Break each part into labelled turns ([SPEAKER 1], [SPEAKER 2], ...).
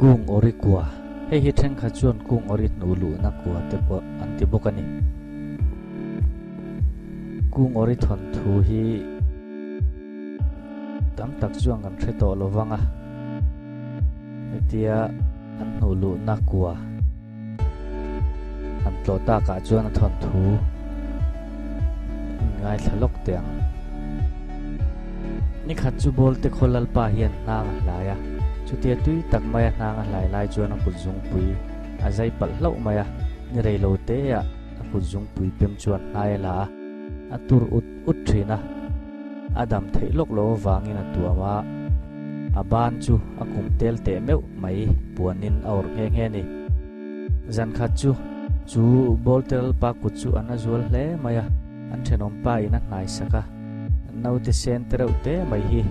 [SPEAKER 1] Kung awri kua, Hei hi thenkhat chuan kung awri hnuh luhna kua te pawh an ti bawk a ni. Kung awri thawnthu hi tam tak chuan kan hre tawh lo vang a, hetia an hnuh luhna kua an tlawh takah chuan a thawnthu in ngaithla lawk teh ang. Nikhat chu Bawlte khaw Lalpa hian hnang a hlai a, chutia tui tak maia hnang a hlai lai chuan a kut zungpui a zai palh hlauh mai a, ni rei lo te ah a kut zungpui pem chuan hnai a la a, a tur ut ut thin a, a dam theih lawk lo avangin a tuam a, a ban chu a kum tel teh meuh mai puanin a awrh nghe nghe a ni. Zan khat chu chu Bawlte Lalpa kut chu a na zual hle mai a, an thenawm pa in a hnai sak a, naute sen te reuh te mai hi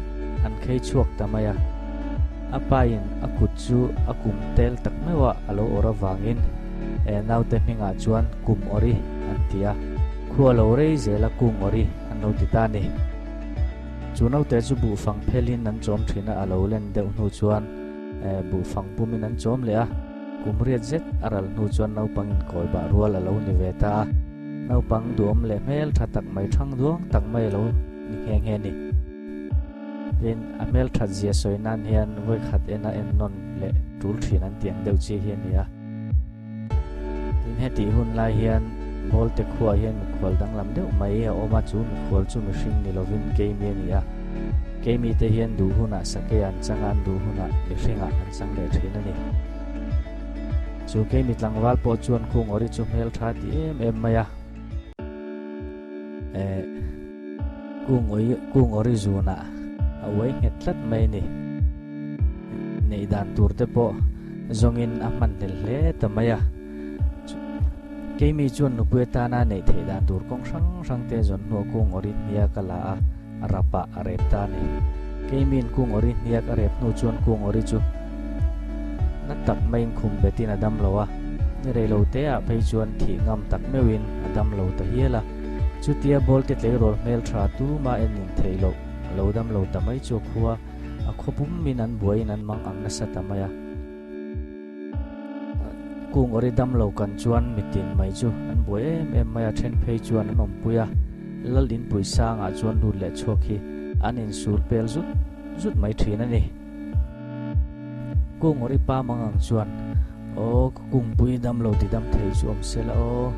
[SPEAKER 1] an khei chhuak ta mai a. A pa in a kut chu a kum tel tak meuh a a lo awrh avangin e naute hmingah chuan kum awri an ti a, khua lo rei zel a kung awri an lo ti ta a ni. Chu naute chu buhfang phelin an chawm thin a, a lo len deuh hnu chuan e buhfang pumin an chawm leh a, kum riat zet a ral hnu chuan naupang inkawi bah rual a lo ni ve ta a. Naupang duhawm leh hmel tha tak mai thang duang tak mai a lo ni nghe nghe a ni. Tin, a hmel that zia sawi nan hian vawikhat ena en nawn leh tul thin an tih ang deuh chi hi a ni a. Tin, hetih hun lai hian Bawlte khuaah hian mikhual danglam deuh mai a awm a, chu mikhual chu mihring ni lovin keimi a ni a. Keimi te hian duh hunah sakei an chang a, an duh hunah mihringah an chang leh thin a ni. Chu keimi tlangval pawh chuan Khungawri chu hmeltha ti em em mai a. Eh, Kungawi, Kungawri zunah a uai nghet tlat mai a ni. Neih dan tur te pawh zawngin a hman hlel hle ta mai a. Keimi chuan nupui atana neih theih dan tur kawng hrang hrang te zawn hnuah Kungawri hniak a la a, a rapah a rep ta a ni. Keimiin Kungawri hniak a rep hnu chuan Kungawri chu na tak maiin khum betin a dam lo a, ni rei lo te ah phei chuan thih ngam tak meuhin a dam lo ta hial a. Chutia Bawlte tleirawl hmel tha tuma en nin theih loh a lo dam lo ta mai chu a khua a khaw pumin an buaiin an mang ang nasa ta mai a. Kungawri dam lo kan chuan mitin mai chu an buai em em mai a, then phei chuan an awmpui a, Lal Inpui sangah chuan lut leh chhuak hi an insul pel zut zut mai thin a ni. Kungawri pa mang ang chuan, Aw, ka kungpui dam lo ti dam thei chu awm se la aw,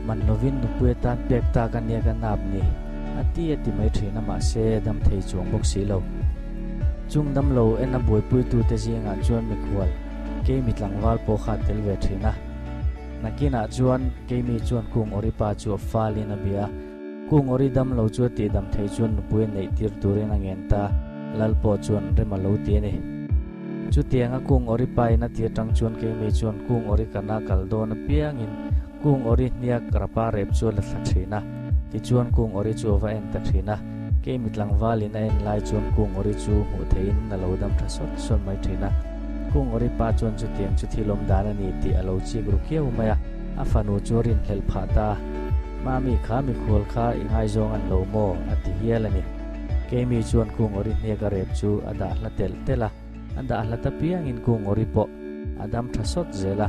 [SPEAKER 1] man lovin nupui atan pek tak a nia ka nap ni, a ti a ti mai thin a, mahse dam thei chuang bawk si lo. Chung damlo en a buaipuitute zingah chuan mikhual Keimi tlangval pawh kha a tel ve thin a. Nakinah chuan Keimi chuan Kung Awripa chu a falin a bia a, Kung Awri damlo chu a tihdam thei chuan nupui a neih tir turin a ngen ta, Lal pawh chuan rem a lo ti a ni. Chutianga Kung Awripa in a ti atang chuan Keimi chuan Kung Awri kana kal dawn apiangin Kung Awri hniak rapa rep chu a la thla thin a, tichuan Kung Awri chu a va en ta thin a. Keimi tlangvalin a en lai chuan Kungawri chu hmuh theihin a lo dam tha sawt sawt mai thin a. Kungawri pa chuan chutiang chu thil awm dan a ni tih a lo chik ru khiau mai a, a fanu chu a rinhlelh phah ta a. Mami kha mikhual kha i ngaizawng an lo maw? a ti hial a ni. Keimi chuan Kungawri hniak a rep chu a dah hla telh telh a, a dah hla ta piangin Kungawri pawh a dam tha sawt zel a.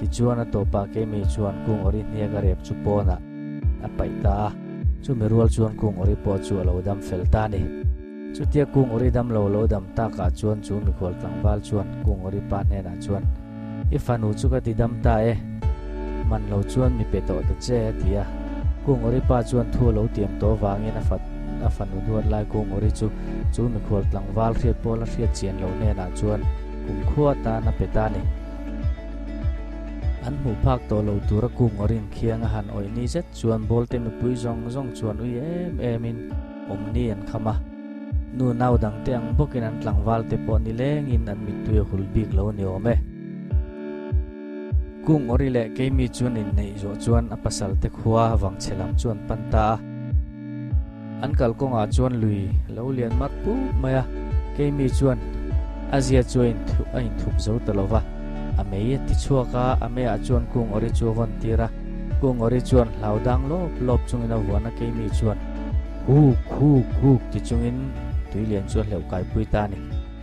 [SPEAKER 1] Tichuan a tawpah Keimi chuan Kungawri hniak a rep chu pawnah a paih ta a. Chumi rual chuan Kung Awri pawh chu a lo dam fel ta a ni. Chutia Kung Awri dam lo lo dam takah chuan chu mikhual tlangval chuan Kung Awri pa hnenah chuan, I fanu chu ka ti dam ta e, man lo chuan mi pe tawh ta che, a ti a. Kung Awri pa chuan thu a lo tiam tawh avangin a fa a fanu duat lai Kung Awri chu chu mikhual tlangval hriat pawh la hriat chian lo hnenah chuan kumkhua atan a pe ta a ni. An hmuh phak tawh lo tura Kung Awri'n khiang a han awih ni zet. Chuan Bawlte mipui zawng zawng chuan ui em em in awmni an kham a, nu nau dangte ang bawkin an tlangval te pawh nilengin an mittui a hul bik lo ni awm e. Kung Awri leh Keimi chuan inneih zawh chuan a pasal te khua vangchhe lam chu an pan ta a. An kalkawngah chuan lui lo lian mar pup mai a, Keimi chuan a zia chu a inthup zo ta lo va, a mei a ti chhuak a, a meiah chuan Kung Awri chu a vawn tir a, Kung Awri chuan hlau dang lawp lawp chungin a vuan a, Keimi chuan huk huk huk ti chungin tui lian chu a hleuh kaipui ta a ni.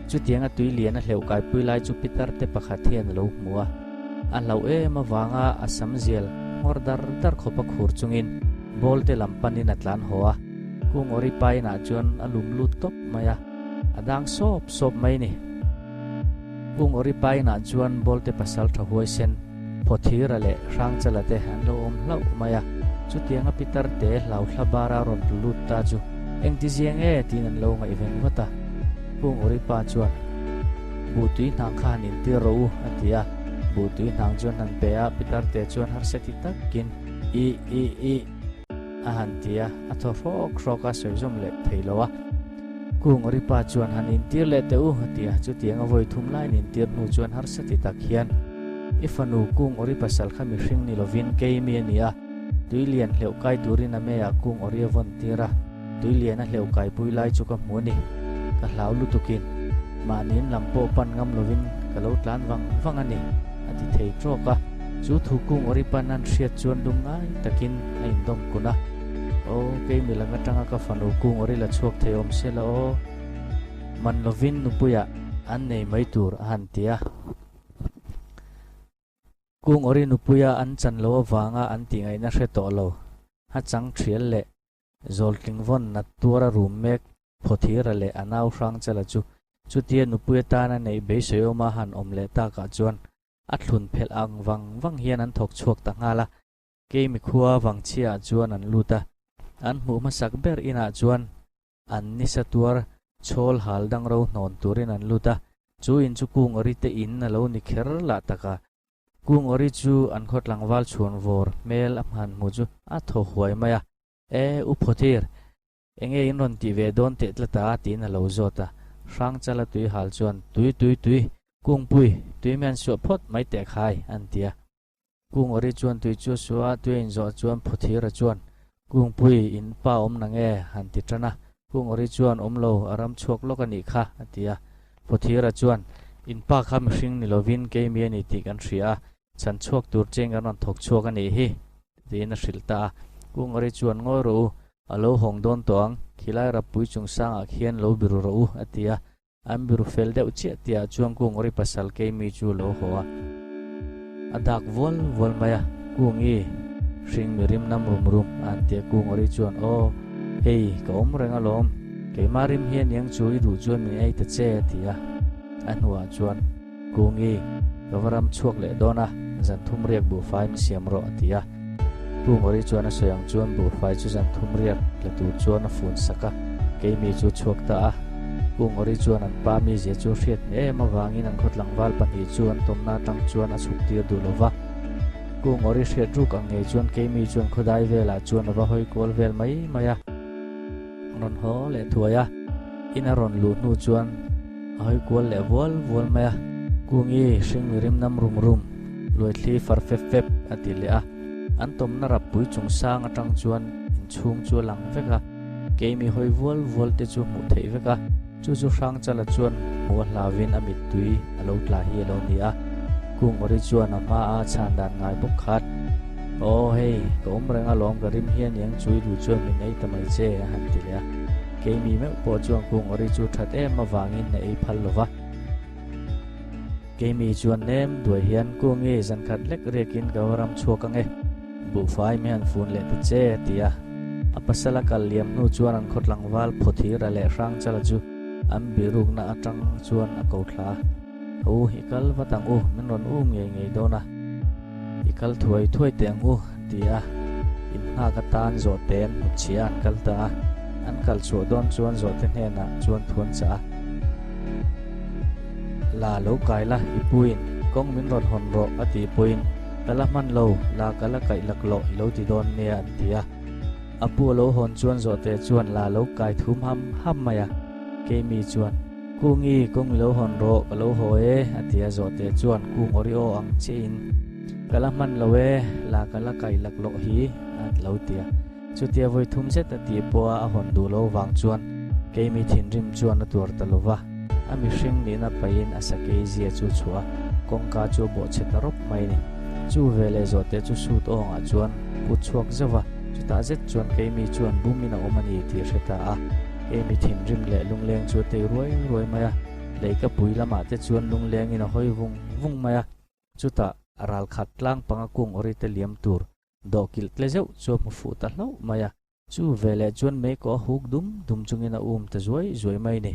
[SPEAKER 1] Chutianga tui lian a hleuh kaipui lai chu pitar te pakhat hian a lo hmu a. A hlauh em avanga a sam zial nghawr dar dar khawp a khur chungin ball te lam panin a tlan haw a. Kungawri painah chuan a lum lut tawp mai a, a dang sawp sawp mai ni. Kungawri painah chuan ball te pasal tha huaisen Phawthira leh Hrangchala te an lo awm hlauh mai a. Chutianga pitar te hlau thla bara rawn tlu lut ta chu engti ziang e tiin an lo ngaihven vat a. Kungawri pa chuan, Buh tui hnang kha han intir rawh u, a ti a. Buh tui hnang chuan han pe a, pitar te chuan harsa ti takin, Ih, ih, ih. A han ti a, a thaw hrawk hrawk a, sawi zawm leh thei lo a. Kungawri pa chuan han intir leh teh u, a ti a, chutiang a vawi thum laiin intir hnu chuan harsa ti tak hian, I fanu Kungawri pasal kha mihring ni lovin kei mi a ni a, tui lian hleuh kai turin a meiah Kungawri a vawn tir a, tui lian a hleuh kaipui lai chu ka hmu a ni. Ka hlau lutukin mahniin lam pawh pan ngam lovin ka lo tlan vang vang a ni, a ti thei trawk a. Chu thu kung awri pan an hriat chuan lung ngai takin a indawm kun a. Aw, kei milang atanga ka fanu kung awri la chhuak thei awm se la aw. Man lovin nupuiah an nei mai tur a han ti a. Kung awri nupuia an chan lo avanga an tihngaihna hre tawh lo. A chang thial leh Zawltling vawn nat tuara rum mek Phawthira leh a nau Hrangchala chu chutia nupui atana neih beisei awma han awm leh takah chuan a thlun phelh ang vang vang hian an thawk chhuak ta nghal a. Keimi khua Vangchhiaah chuan an lut a, an hmuh hmasak ber inah chuan an nisa tuar chhawl hal dang ro hnawn turin an lut a, chu in chu Kungawri te in a lo ni kher lah tak a. Kungawri chu an khaw tlangval chhuan vawr hmel a hman hmu chu a thaw huai mai a, E u Phawthir, enge in rawn tih ve dawn teh tlat a? tiin a lo zawt a. Hrangchala tui hal chuan, Tui tui tui, Kungpui, tui mian suah phawt mai teh khai, an ti a. Kungawri chuan tui chu a suah a, tui a inzawh chuan Phawthira chuan, Kungpui, in pa awm na nge? han ti tan a. Kungawri chuan, Awm lo, a ram chhuak lawk a nih kha, a ti a. Phawthira chuan, In pa kha mihring ni lovin keimi a ni tih kan hria a, Chhan chhuak tur cheng kan rawn thawk chhuak a nih hi, tiin a hrilh ta a. Kungawri chuan, Ngawi rawh u, a lo hawng dawn tawh ang, khilai rappui chungchangah khian lo biru rawh u, a ti a. An biru fel deuh chiah tihah chuan Kungawri pasal keimi chu a lo haw a. A dak vual vual mai a, Kungi, hring mi rim nam rum rum, a han ti a. Kungawri chuan, Aw, hei, ka awm reng alawm, keimah rim hian iang chu i duh chuan min ei ta che, a ti a. A hnuah chuan. Kungi, ka va ram chhuak leh dawn a, zan thum riak buhfai min siam rawh, a ti a. Kungawri chuan a sawi ang chuan buhfai chu zan thum riak la tur chuan a fun sak a, keimi chu a chhuak ta a. Kungawri chuan an pa mizia chu a hriat hneh em avangin an khaw tlangval pahnih chu an tawmna atang chuan a chhuk tir duh lo va. Kungawri hriat ruk ang ngei chuan keimi chuan khawdai velah chuan a va hawi kual vel mai mai a. Rawn haw leh thuai a, in a rawn luh hnu chuan a hawi kual leh vual vual mai a. Kungi hring mirim nam rum rum, luaithli far fep fep a ti leh a. An tawmna rappui chung sang atang chuan inchhung chu a lang vek a, keimi hawi vual vual te chu hmuh theih vek a. Chu chu Hrangchala chuan hmuh a hlauvin a mittui a lo tla hi a lo ni a. Kungawri chuan a hma a chhan dan ngai bawk khat, Aw hei, ka awm reng alawm ka rim hian iang chu i duh chuan min ei ta mai che, a han ti leh a. Keimi meuh pawh chuan Kungawri chu that em avangin a ei phal lo va. Keimi chuan nem duai hian, Kungi, zankhat lek riakin ka va ram chhuak ang e. Buhfai mi han fun leh ta che, a ti a. A pasal a kal liam hnu chuan an khaw tlangval Phawthira leh Hrangchala chu an bihrukna atang chuan a ko thla a. U, i kal vat ang u, min rawn um ngei ngei dawn a. I kal thuai thuai teh ang u, a ti a. Innghak atan zawhte an hmu chhia a, an kal ta a. An kal chhuah dawn chuan zawhte hnenah chuan thu an chah a. La lo kai la, i puiin kawng min rawn hawn rawh, a tih pawhin, Ka la hman lo, la ka la kaih laklawh i lo ti dawn nia, an ti a. A pu a lo hawn chuan zawhte chuan la lo kai thum ham ham mai a. Keimi chuan, Kungi, kawng i lo hawn rawh, ka lo haw e, a ti a. Zawhte chuan kung awri aw ang chiahin, Ka la hman lo e, la ka la kaih laklawh hi, a lo ti a. Chutia vawi thum zet a tih pawha a hawn duh lo vang chuan keimi thinrim chuan a tuar ta lo va, a mihring nihna pahin a sakei zia chu chhuah a, kawngka chu a bawhchhe ta rawp mai a ni. Chu veleh zawhte chu sut awngah chuan put chhuak zauh va, chutah zet chuan keimi chuan bumin a awm a ni tih a hre ta a. Keimi thinrim leh lungleng chu a tei ruai ruai mai a. Leikapui lamah te chuan lunglengin a hawi vung vung mai a. Chutah ral khat tlang panga kung awri te liam tur dawhkilh tle zeuh chu a hmu fuh ta hlauh mai a. Chu veleh chuan meikaw a huk dum dum chungin a um ta zuai zuai mai ni.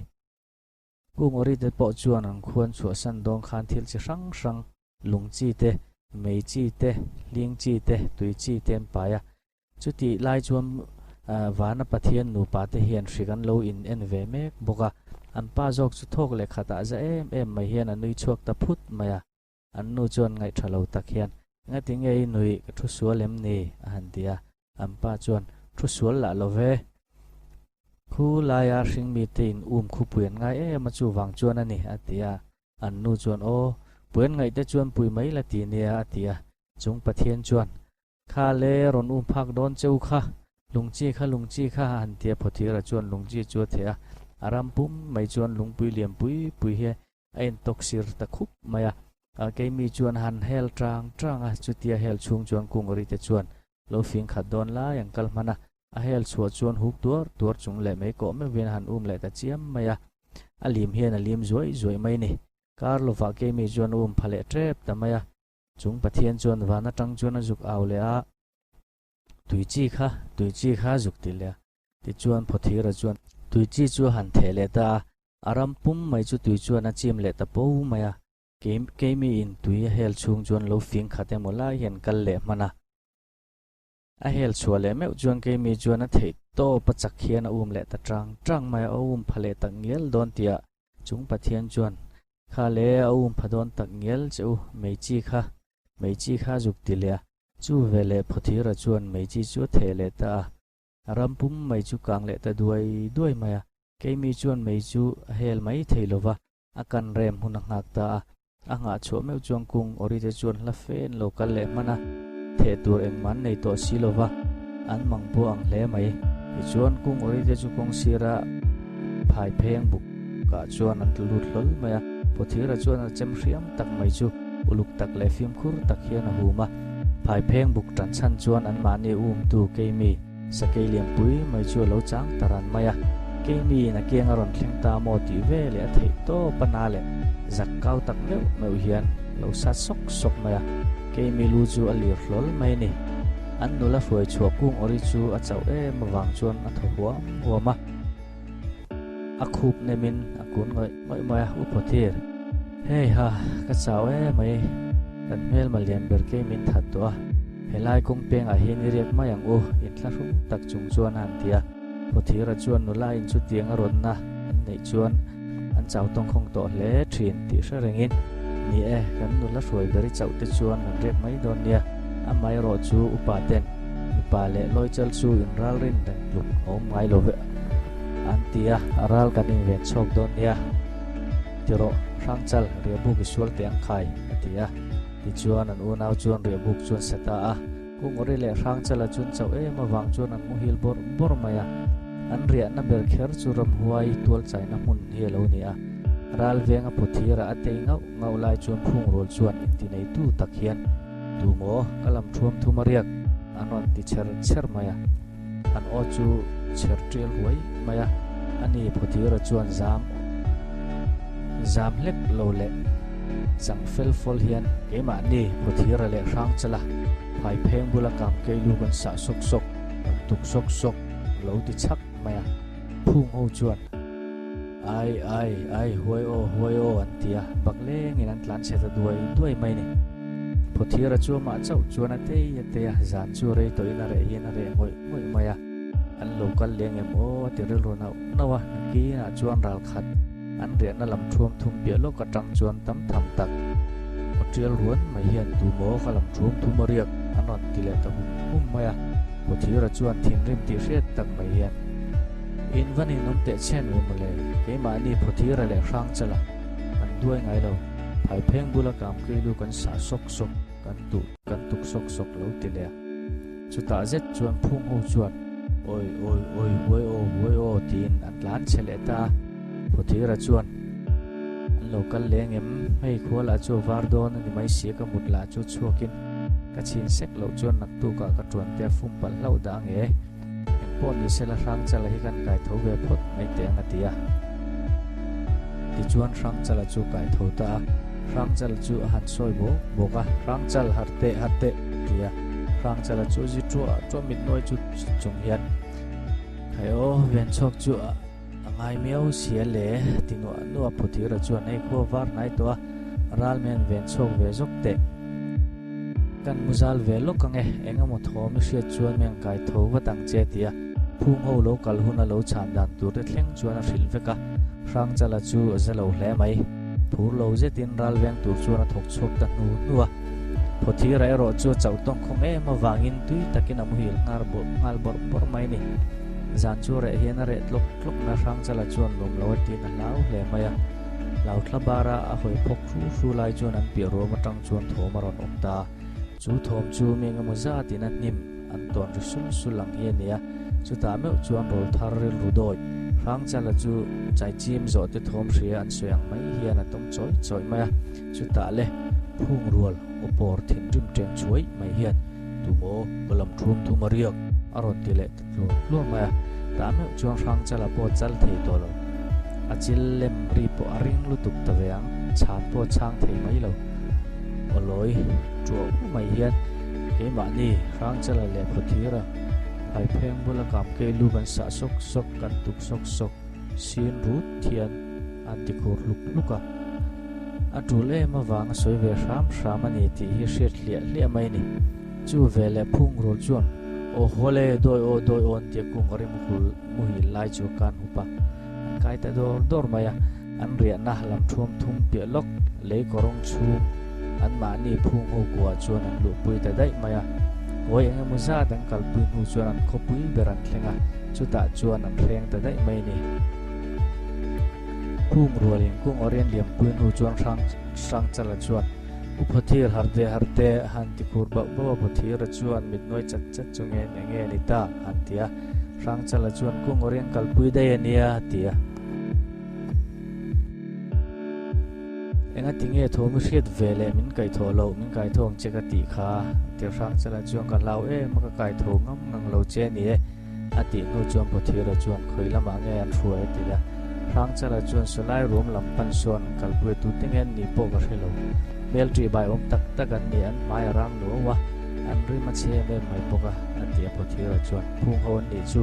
[SPEAKER 1] Kung awri te pawh chuan an khuan chhuahsan dawn khan thil chi hrang hrang, lung chi te, mei chi te, hling chi te, tui chi te an pai a. Chutih lai chuan Vana Pathian nupa te hian hrik an lo in en ve mek bawk a. An pa zawk chu thawk leh khatah za em em mai hian a nui chhuak ta phut mai a. An nu chuan ngaihṭha lo tak hian, Engati nge i nui, ka thu sual em ni? a han ti a. An pa chuan, Thu sual lah lo ve. Khu laia hringmite in um khu pui an ngai em a, chuvang chuan a ni, a ti a. An nu chuan, Aw, pui an ngaih te chuan pui mai la ti nia, a ti a. Chung Pathian chuan, Kha le, rawn um phak dawn che u kha, lungchi kha lungchi kha, a han ti a. Phawthira chuan lungchi chu a theh a, a ram pum mai chuan lungpui lian pui pui hi A intawk sir ta khup mai a. Keimi chuan han hel tang tang a, chutia hel chhung chuan Kungawri te chuan lo fing khat dawn lai an kal hman a. A hel chhuah chuan huk tuar tuar chung leh mei kawh meuhin a han um leh ta chiam mai a. A lim hian a lim zuai zuai mai ni. Kar lovah keimi chuan um pha leh tep ta mai a. Chung Pathian chuan van atang chuan a zuk au leh a. Tui chi kha, tui chi kha zuk ti leh a. Tichuan Phawthira chuan tui chi chu a han theh leh ta a, a ram pum mai chu tui chuan a chim leh ta po mai a. Keimi in tui a hel chhung chuan lo fing khat emaw lai hian kal leh hman a. A hel chhuah leh meuh chuan keimi chuan a theih tawp a chak hian a um leh ta tang tang mai a, a um pha leh tak ngial dawn tihah chung Pathian chuan, Kha le, a um pha dawn tak ngial che u, mei chi kha, mei chi kha zuk ti leh a. Chu veleh Phawthira chuan mei chi chu a theh leh ta a, A ram pum mai chu kang leh ta duai duai mai a, keimi chuan mei chu a hel mai thei lo va, a kan rem hun a nghak ta a. A nghah chhuah meuh chuan kung awrite chuan hla fe an lo kal leh hman a, theh tur engmah an nei tawh si lo va, an mang pawh ang hle mai. Tichuan kung awrite chu kawng sira phai pheng buk ah chuan an tlu lut hlawl mai a, Phawthira chuan a chem hriam tak mai chu uluk tak leh fimkhur tak hian a hum a. Phaipheng buk tan chhan chuan anmahni umtu keimi sakei lianpui mai chu a lo chang ta ran mai a. Keimiin a keng a rawn thleng ta maw tih ve leh a theih tawp a na leh zak kau tak meuh meuh hian lo sat sawk sawk mai a. Keimi lu chu a lir hlawl mai a ni. An nula hruai chhuah kung awri chu a chauh em avang chuan a thaw huam huam a. A khup nemin a kun ngawih ngawih mai a, U Phawthir, hei ha, ka chau em mai, kan hmelma lian ber kei min that tawh a, helai kawng pengah hian i riak mai ang u, inthlahrung tak chung chuan a han ti a. Phawthira chuan nula in chutiang a rawnna an neih chuan an chau tawngkhawng tawh hle thin tih hre rengin, Ni e, kan nula hruai ber i chauh te chuan kan riak mai dawn nia, amaherawh chu upa ten mipa leh lawichal chu inralrin reng tluk a awm ngai lo ve. An ti a, a ral kan inven chhawk dawn nia. Ti rawh, Hrangchal, riahbuk i sual teh ang khai, a ti a. Tichuan an unau chuan riahbuk chu an sa ta a. Kungawri leh Hrangchala chuan chauh em avang chuan an muhil bawrh bawrh mai a. An riahna ber kher chu ramhuai tualchaina hmun hi a lo ni a. Ral venga phawthirah a tei ngauh ngauh lai chuan phungrawl chuan intineitu tak hian, Tu maw, ka lam thuam thum a riak, an rawn ti chher chher mai a. An aw chu chher tial ruai mai a, ani Phawthira chuan zam zam hlek lo leh chang fel fawl hian keimahni Phawthira leh Hrangchala phai pheng bula kam keilu kan sah sawk sawk, kan tuk sawk sawk lo ti chhak mai a. Phung ho chuan Ai ai ai huai aw huai aw an ti a, bak lengin an tlan chhe ta duai duai mai ni. Phawthira chu amah chauh chuan a tei a tei a, zan chu rei tawhin a reh hian a reh ngawih ngawih mai a. An lo kal leng em aw a ti rilru nauh nauh a, nakinah chuan ral khat an riahna lam thuam thum piah lawk atang chuan tam tham tak aw tial ruan mai hian tu maw ka lam thuam thum a riak an rawn ti leh ta hum hum mai a. Phawthira chuan thinrim tih hriat tak mai hian In va ninawm teh chhen ve mawle, keimahni Phawthira leh Hrangchala kan duai ngai lo. Phaipheng bula kam keilu kan sah sawk sawk, kan tuh kan tuk sawk sawk lo ti leh a. Chutah zet chuan phung ho chuan Awi awi awi huai aw huai aw tiin an tlan chhe leh ta a. Phawthira chuan An lo kal leng em, hei khua lah chu a var dawn a ni mai sia ka mut lah chu chhuakin ka chhin sek loh chuan naktukah ka tuan te a fum palh hlauh dah ang e. Engpawh ni sela Hrangchala hi kan kai tho ve phawt mai teh ang a ti a. Tichuan Hrangchala chu kai tho ta a, Hrangchal chu a han sawi bawk bawk a, Hrangchal harh teh harh teh ti a, Hrangchala chu zi ṭuah ṭuah mit nuai chu chung hian, Khai aw, Venchhawk chu a ngai miau si a le, ti nuah nuah Phuthira chuan hei khua var hnai tawh a, Ralmen Venchhawk ve zawk teh. Kan mu zal ve lawk ang e, eng emaw thawm i hriat chuan mi ang kai tho vat ang che ti a, phung ho lo kal hun a lo chhan dan tur te thleng chuan a hrilh vek a, Hrangchala chu a za lo hle mai. Phur lo zetin ral veng tur chuan a thawk chhuak ta hnu hnu a, Phawthira erawh chu a chauh tawng khawng em avangin tui takin a muhil nghal bawrh bawrh mai a ni. Zan chu reh hian a reh tlawk tlawk mai a, Hrangchala chuan lawm lo a tiin a hlau hle mai a, Hlauthla bara a hawi phawk hru hru lai chuan an piah ruam atang chuan thawm a rawn awm ta. Chu thawm chu mi engemaw zatin a hnim an tawn ri sul sul ang hi a ni a, chutah meuh chuan rawl thar rilru dawi Hrangchala chu chaichim zawh te thawm hria an sawi ang mai hian a tawm chawi chawi mai a, chutah le phung rual aw pawr thinrim teng chhuai mai hian Tumaw ka lam thum thum a riak a rawn ti leh ta tluan tluan mai a, tah meuh chuan Hrangchala pawh chal thei tawh lo. A chil lem ri pawh a ring lutuk ta ve ang, chhan pawh chhang thei mai lo. Awlawi ṭuah u mai hian keimahni Hrangchala leh Phawthira Phaipheng bula kamkei lu kan sah sawk sawk, kan tuk sawk sawk, sin rut hian an ti khur hluk hluk a. A ṭul em avang a sawi ve hram hram a ni tih hi hriat hliah hliah mai a ni. Chu veleh phungrul chuan aw hawle dawi aw dawi awn tia kung a rim hul muhil lai chu a kan hup a, an kai ta dawr dawr mai a, an riahna lam thuam thum piah lawk lei kawrawng chhung anmahni phung ho kuah chuan an luhpui ta daih mai a. Kawi eng emaw zat an kalpui hnu chuan an khawpui ber an thleng a, chutah chuan an hreng ta daih mai a ni. Kung rualin kung awrian liampui hnu chuan hrang Hrangchala chuan U Phawthir Harte Harte han ti khur bauh bauh a, Phawthira chuan mit nuai chat chat chu nge eng nge ni ta han ti a, Hrangchala chuan kung awrian kalpui daih a nia a ti a. Enga ti nge thawm i hriat ve leh min kaihthawh loh, min kaitho ang che ka tih kha a ti a, Hrangchala chuan ka hlau em a ka kaitho ngam ngang lo che a ni e. A tih hnu chuan Phawthira chuan khawi lamah nge an hruai a ti a. Hrangchala chuan Sawlai ruam lam pan sawn an kalpui a tute nge an nih pawh ka hre lo. Hmel ṭih bai awm tak tak an ni, an hmai a rang nuau a, an rim a chhe em em mai bawk a, a ti a Phawthira chuan phung ho an nih chu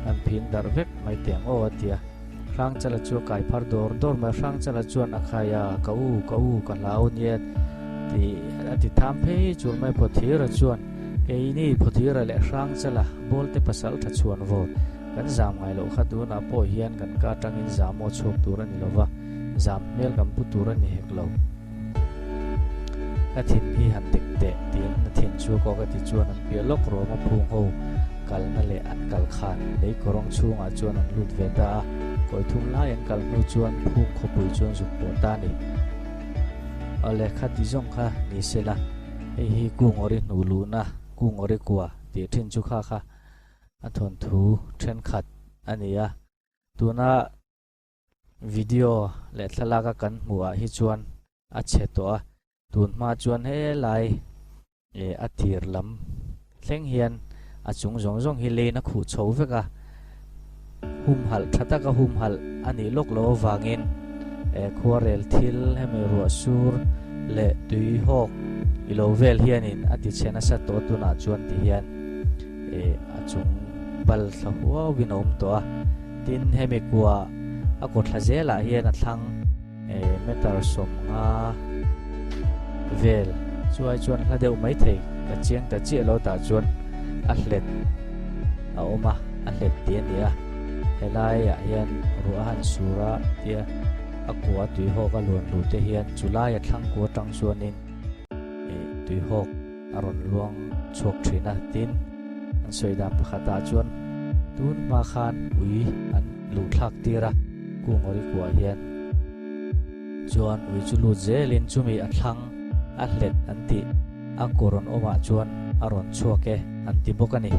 [SPEAKER 1] an phing darh vek mai teh ang aw a ti a. Hrangchala chu a kai phar dawr dawr mai a, Hrangchala chuan a khai a, ka u, ka u, ka hlau nia tih a ti tham phei chur mai Phawthira chuan Keini Phawthira leh Hrangchala Bawlte pasal tha chhuan vawr kan zam ngai loh kha tunah pawh hian kan ka atangin zam aw chhuak tur a ni lova, zam hmel kan pu tur a ni hek lo. Ka thin hi han dek teh tiin a thin chu a kawk a ti chuan an piah lawk ruam a phung ho kalna leh an kal khan lei kawrawng chhungah chuan an lut ve ta a, kawi thum lai an kal hnu chuan phung khawpui chuan zuk pawh ta a ni. Awle kha ti zawng kha ni sela hei hi kungawri hnuh luhna kungawri kua tih thin chu kha kha a thawnthu thenkhat a ni a, tuna video leh thlalak a kan hmuh ah hi chuan a chhe tawh a, tun hma chuan helai eh a tir lam thleng hian a chung zawng zawng hi lane a khuh chho vek a, humhalh tha taka humhalh a nih lawk loh avangin eh khuarel thil hemi ruah sur leh tui hawk i lo vel hianin a ti chhe nasa tawh tunah chuan ti hian eh a chung bal thla huauin a awm tawh a, tin hemi kua a kaw thla zelah hian a thlang eh meter 50 vel chuai chuan hla deuh mai thei ka chiang ta chiah lo tah chuan a hlet a awm a a hlet tih a ni a helaiah hian ruah a han sur a tia a kua tuihawk a luan luh te hian chu laia thlang kua tang chuanin eh tuihawk a rawn luang chhuak thin a tin an sawi dan pakhatah chuan tun hma khan ui an luh thlak tir a kungawri kuah hian chuan ui chu lut zelin chumi a thlang a hlet an tih a kawr rawn awmah chuan a rawn chhuak e an ti bawk a ni.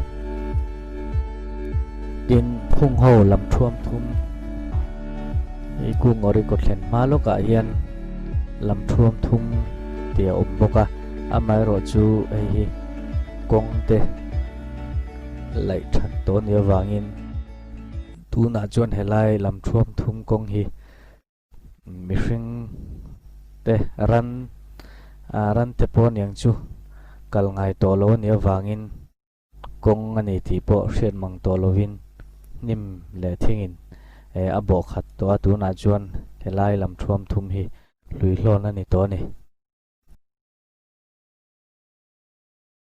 [SPEAKER 1] Tin, phung ho lam thuam thum i kungawri kaw thlen hma lawkah hian lam thuam thum tih a awm bawk a, amaherawh chu hei hi kawng te laih that tawh a nih avangin tunah chuan helai lam thuam thum kawng hi. Mihring te ran ran te pawh aniang chu kal ngai tawh lo a nih avangin kawng a ni tih pawh hriat mang tawh lovin hnim leh thingin a bawh khat tawh a, tunah chuan helai lam thuam thum hi hluihlawn a ni tawh a ni.